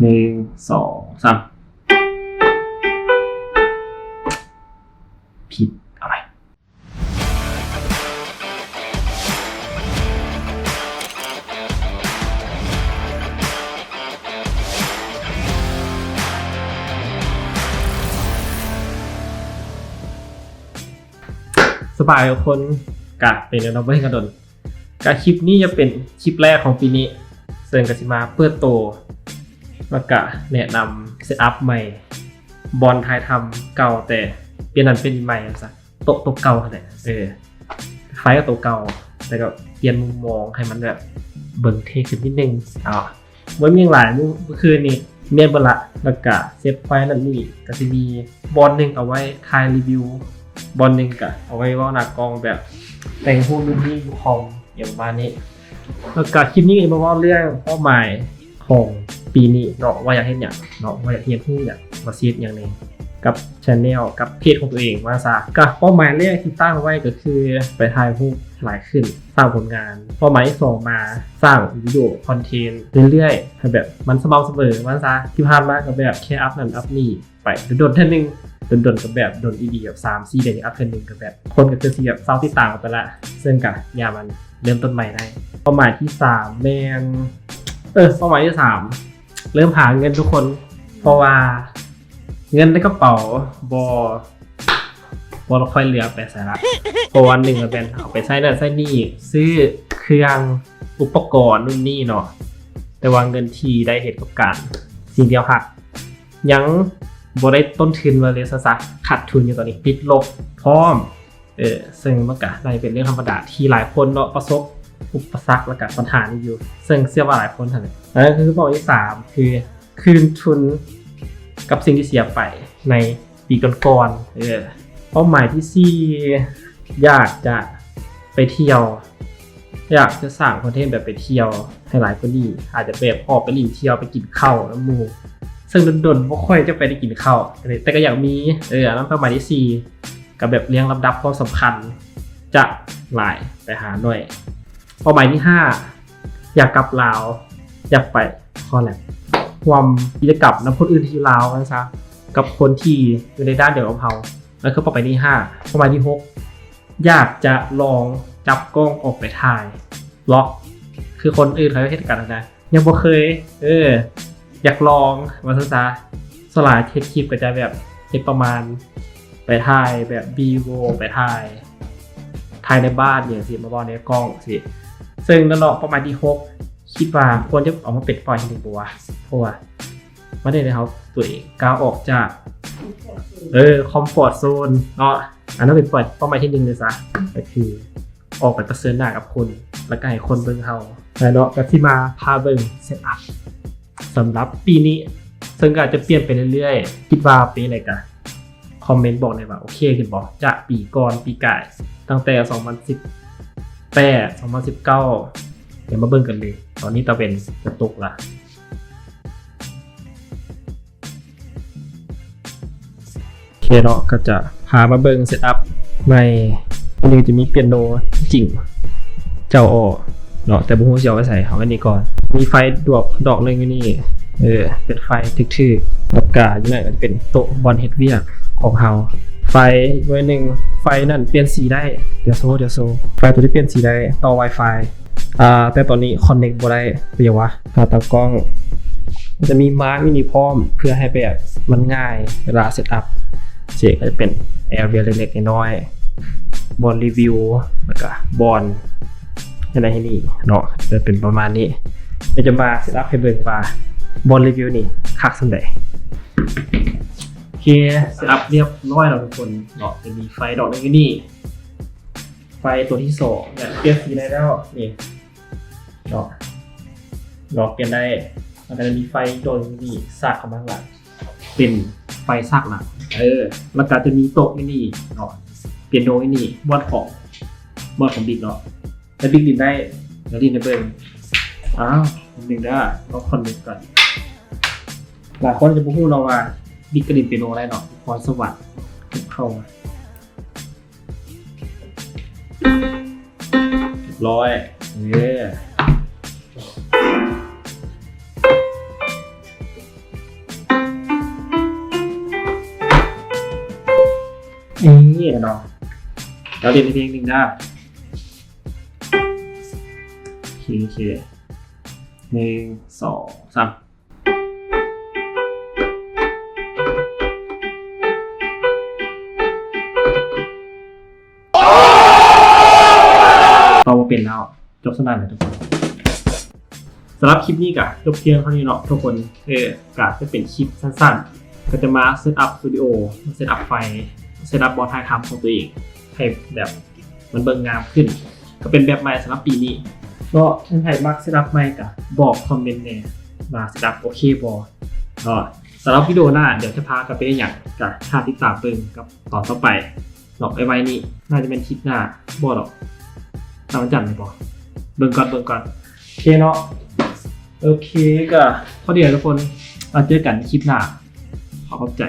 ໜຶ່ງ ສອງ ສາມ ຜິດ ເອົາໃໝ່. ສະບາຍທຸກຄົນ ກະເປັນແນວໃດ ບໍ່ເຫັນກັນດົນ. ກະຄລິບນີ້ຈະເປັນຄລິບແລກຂອງປີນີ້ ເຊິ່ງກະຊິມາເປີດໂຕ ແລ້ວກະແນະນຳເຊັດອັບໃໝ່ ບ່ອນຖ່າຍທຳເກົ່າ ແຕ່ປ່ຽນນັ້ນປ່ຽນນີ້ໃໝ່ວ່າຊັ້ນ ໂຕະໂຕເກົ່າຫັ້ນແຫຼະ ເອີ ໄຟກໍໂຕເກົ່າ ແຕ່ກໍປ່ຽນມຸມມອງໃຫ້ມັນແບບເບິ່ງເທ່ຂຶ້ນນິດໜຶ່ງ ເອົາ ບໍ່ມີຫຍັງຫຼາຍ ມື້ ມື້ຄືນນີ້ແມ່ນເບິດລະ ແລ້ວກະເຊັດໄຟນັ້ນນີ້ ກະຊິມີບ່ອນໜຶ່ງເອົາໄວ້ຖ່າຍຣີວິວ ບ່ອນໜຶ່ງກະເອົາໄວ້ເວົ້າໜ້າກ້ອງ ແບບແຕ່ງຮູບນູ່ນນີ້ຢູ່ຄອມ ຫຍັງປະມານນີ້. ແລ້ວກະຄລິບນີ້ມາເວົ້າເລື່ອງເປົ້າໝາຍຂອງປີນີ້ເນາະ ວ່າຢາກເຮັດຫຍັງເນາະ ວ່າຢາກຮຽນຮູ້ຫຍັງ ວ່າຊິເຮັດຫຍັງແດ່ກັບແຊນແນວ ກັບເພຈຂອງຕົວເອງວ່າຊະ. ກະເປົ້າໝາຍແລກທີ່ຕັ້ງໄວ້ກະຄືໄປຖ່າຍຮູບຫຼາຍຂຶ້ນ ສ້າງຜົນງານ. ເປົ້າໝາຍທີສອງມາ ສ້າງວິດີໂອຄອນເທັນເລື້ອຍໆ ໃຫ້ແບບມັນສະໝ່ຳສະເໝີວ່າຊະ. ທີ່ຜ່ານມາກະແບບແຄ່ອັບນັ້ນອັບນີ້ ໄປດົນໆເທື່ອໜຶ່ງ ດົນໆກໍແບບດົນອີ່ຫຼີ ແບບສາມສີ່ເດືອນອັບເທື່ອໜຶ່ງ ກໍແບບຄົນກໍຄືຊິແບບເຊົາຕິດຕາມໄປລະ ເຊິ່ງກໍຢ່າມັນເລີ່ມຕົ້ນໃໝ່ໄດ້. ເປົ້າໝາຍທີສາມແມ່ນ ເອີ ເປົ້າໝາຍທີສາມ ເລີ່ມຫາເງິນທຸກຄົນ ເພາະວ່າເງິນໃນກະເປົາບໍ່ ບໍ່ຄ່ອຍເຫຼືອໄປໃສລະ ເພາະວ່າໜຶ່ງກໍແມ່ນເອົາໄປໃຊ້ນັ້ນໃຊ້ນີ້ ຊື້ເຄື່ອງອຸປະກອນນູ່ນນີ້ເນາະ ແຕ່ວ່າເງິນທີ່ໄດ້ເຮັດກັບການ ສິ່ງທີ່ເຮົາຮັກ ຍັງບໍ່ໄດ້ຕົ້ນທຶນວ່າເລີຍຊະ ຂາດທຶນຢູ່ຕອນນີ້ ຕິດລົບພ້ອມ ເອີ ເຊິ່ງມັນກະໄດ້ເປັນເລື່ອງທຳມະດາທີ່ຫຼາຍຄົນເນາະ ປະສົບອຸປະສັກ ແລ້ວກະບັນຫານີ້ຢູ່ ເຊິ່ງເຊື່ອວ່າຫຼາຍຄົນຫັ້ນແຫຼະ. ອັນນັ້ນຄືເປົ້າໝາຍທີສາມ ຄືຄືນທຶນກັບສິ່ງທີ່ເສຍໄປໃນປີກ່ອນໆ ເອີ. ເປົ້າໝາຍທີສີ່ ຢາກຈະໄປທ່ຽວ ຢາກຈະສ້າງຄອນເທັນແບບໄປທ່ຽວໃຫ້ຫຼາຍກວ່ານີ້ ອາດຈະແບບອອກໄປຫຼິ້ນທ່ຽວ ໄປກິນເຂົ້ານຳໝູ່ ເຊິ່ງດົນໆບໍ່ຄ່ອຍຈະໄປໄດ້ກິນເຂົ້າ ແຕ່ກໍຢາກມີ ເອີ ອັນນັ້ນເປົ້າໝາຍທີສີ່ ກໍແບບລຽງລຳດັບຄວາມສຳຄັນ ຈາກຫຼາຍໄປຫາໜ້ອຍ. ເປົ້າໝາຍທີຫ້າ ຢາກກັບລາວ ຢາກໄປຄໍແລັບ ຮ່ວມກິດຈະກຳນຳຄົນອື່ນທີ່ຢູ່ລາວວ່າຊັ້ນຊະ ກັບຄົນທີ່ຢູ່ໃນດ້ານດຽວກັບເຮົາ ນັ້ນຄືເປົ້າໝາຍທີຫ້າ. ເປົ້າໝາຍທີຫົກ ຢາກຈະລອງຈັບກ້ອງອອກໄປຖ່າຍວລັອກ ຄືຄົນອື່ນເຂົາເຮັດກັນນະ ຍັງບໍ່ເຄີຍ ເອີ ຢາກລອງວ່າຊັ້ນຊະ. ສ່ວນຫຼາຍເຮັດຄລິບກໍຈະແບບເຮັດປະມານໄປຖ່າຍແບບບີໂຣ ໄປຖ່າຍ ຖ່າຍໃນບ້ານຫຍັງຊີ້ ມາເວົ້າໃນກ້ອງຊີ້ ເຊິ່ງນັ້ນເນາະ ເປົ້າໝາຍທີຫົກ ຄິດວ່າຄວນຈະເອົາມາເປັນເປົ້າໝາຍທີໜຶ່ງບໍ່ວະ ເພາະວ່າ ມັນເຮັດໃຫ້ເຮົາ ຕົວເອງກ້າວອອກຈາກ ເອີ ຄອມຟອດໂຊນເນາະ ອັນນັ້ນເປັນເປົ້າໝາຍທີໜຶ່ງເລີຍຊະ ກໍຄືອອກໄປປະເຊີນໜ້າກັບຄົນ ແລ້ວກໍໃຫ້ຄົນເບິ່ງເຮົາ ແລ້ວເນາະ ກໍຊິມາພາເບິ່ງເຊັດອັບສຳລັບປີນີ້ ເຊິ່ງກໍອາດຈະປ່ຽນໄປເລື້ອຍໆ ຄິດວ່າເປັນຈັ່ງໃດກໍຄອມເມັນບອກແດ່ວ່າໂອເຄຂຶ້ນບໍ່ ຈາກປີກ່ອນ ປີກາຍ ຕັ້ງແຕ່ສອງພັນສິບແປດ ສອງພັນສິບເກົ້າ ດຽວມາເບິ່ງກັນເລີຍ ຕອນນີ້ຕາເວັນຈະຕົກລະ. ໂອເຄເນາະ ກໍຈະພາມາເບິ່ງເຊັດອັບໃໝ່ ອັນນີ້ຈະມີປຽໂນ ຈິງ ເຈົ້າອໍເນາະ ແຕ່ບໍ່ຮູ້ຊິເອົາໄວ້ໃສ ເອົາໄວ້ນີ້ກ່ອນ. ມີໄຟດວກດອກໜຶ່ງຢູ່ນີ້ ເອີ ເປັນໄຟຖືກໆ ແລ້ວກະຢູ່ນັ້ນກໍຈະເປັນໂຕະບ່ອນເຮັດວຽກຂອງເຮົາ ໄຟໜ່ວຍໜຶ່ງ ໄຟນັ້ນປ່ຽນສີໄດ້ ດຽວໂຊ ດຽວໂຊ ໄຟໂຕນີ້ປ່ຽນສີໄດ້ ຕໍ່ Wi-Fi ອ່າ ແຕ່ຕອນນີ້ຄອນເນັກບໍ່ໄດ້ ເປັນຫຍັງວະ? ຂາຕັ້ງກ້ອງ ມັນຈະມີມາກຢູ່ນີ້ພ້ອມ ເພື່ອໃຫ້ແບບມັນງ່າຍເວລາເຊັດອັບ ເສກກໍຈະເປັນແອເຣຍເລັກໆນ້ອຍໆ ບ່ອນຣີວິວ ແລ້ວກະບ່ອນເຮັດນັ້ນເຮັດນີ້ເນາະ ຈະເປັນປະມານນີ້. ດຽວຈະມາເຊັດອັບໃຫ້ເບິ່ງວ່າບ່ອນຣີວິວນີ້ຄັກສ່ຳໃດ. ໂອເຄ ເຊັດອັບຮຽບຮ້ອຍແລ້ວທຸກຄົນເນາະ ຈະມີໄຟດອກໜຶ່ງຢູ່ນີ້ ໄຟຕົວທີສອງ ແບບປ່ຽນສີໄດ້ແລ້ວ ນີ້ເນາະ ດອກປ່ຽນໄດ້ ແລ້ວກໍຈະມີໄຟຕົວນີ້ສາດເຂົ້າມາຂ້າງຫຼັງ ເປັນໄຟສາກຫຼັງ ເອີ ແລ້ວກໍຈະມີໂຕະຢູ່ນີ້ເນາະ ປຽໂນຢູ່ນີ້ ບ່ອນຂອງ ບ່ອນຂອງບິກເນາະ ແລ້ວບິກຫຼິ້ນໄດ້ ດຽວຫຼິ້ນໃຫ້ເບິ່ງ. ອ້າວ ແປັບໜຶ່ງເດີ ລອງຄອນເນັກກ່ອນ. ຫຼາຍຄົນຈະບໍ່ຮູ້ເນາະວ່າບິກກໍຫຼິ້ນປຽໂນໄດ້ເນາະ ພອນສະຫວັນຂອງ. ຮຽບຮ້ອຍ ເອີ ໂອ ນີ້ເນາະ ດຽວເຮັດໃຫ້ເພງໜຶ່ງເດີ. ໂອເຄ ໂອເຄ ໜຶ່ງ ສອງ ສາມ. ເວົ້າບໍ່ເປັນແລ້ວ ຈົບສ່ຳນັ້ນແຫຼະທຸກຄົນ. ສຳລັບຄລິບນີ້ກະຈົບພຽງເທົ່ານີ້ເນາະທຸກຄົນ. ເອີ ກະຈະເປັນຄລິບສັ້ນໆ ກະຈະມາເຊັດອັບສະຕູດິໂອ ເຊັດອັບໄຟ ເຊັດອັບບ່ອນຖ່າຍທຳຂອງຕົວເອງ ໃຫ້ແບບມັນເບິ່ງງາມຂຶ້ນ ກະເປັນແບບໃໝ່ສຳລັບປີນີ້ເນາະ. ຖ້າໃຜມັກເຊັດອັບໃໝ່ກະບອກຄອມເມັນແດ່ວ່າເຊັດອັບໂອເຄບໍ່ເນາະ. ສຳລັບວິດີໂອໜ້າ ດຽວຈະພາກັນໄປເຮັດຫຍັງ ກະຖ້າຕິດຕາມເບິ່ງກັບຕອນຕໍ່ໄປ. ດອກໄວໆນີ້ ໜ້າຈະແມ່ນທິດໜ້າ ບໍ່ດອກ ຕາມວັນຈັນນີ້ບໍ່ ເບິ່ງກ່ອນ ເບິ່ງກ່ອນ. ໂອເຄເນາະ ໂອເຄ ກະພໍດີແລ້ວທຸກຄົນ ເອົາ ເຈີກັນຄລິບໜ້າ. ຂໍຂອບໃຈ.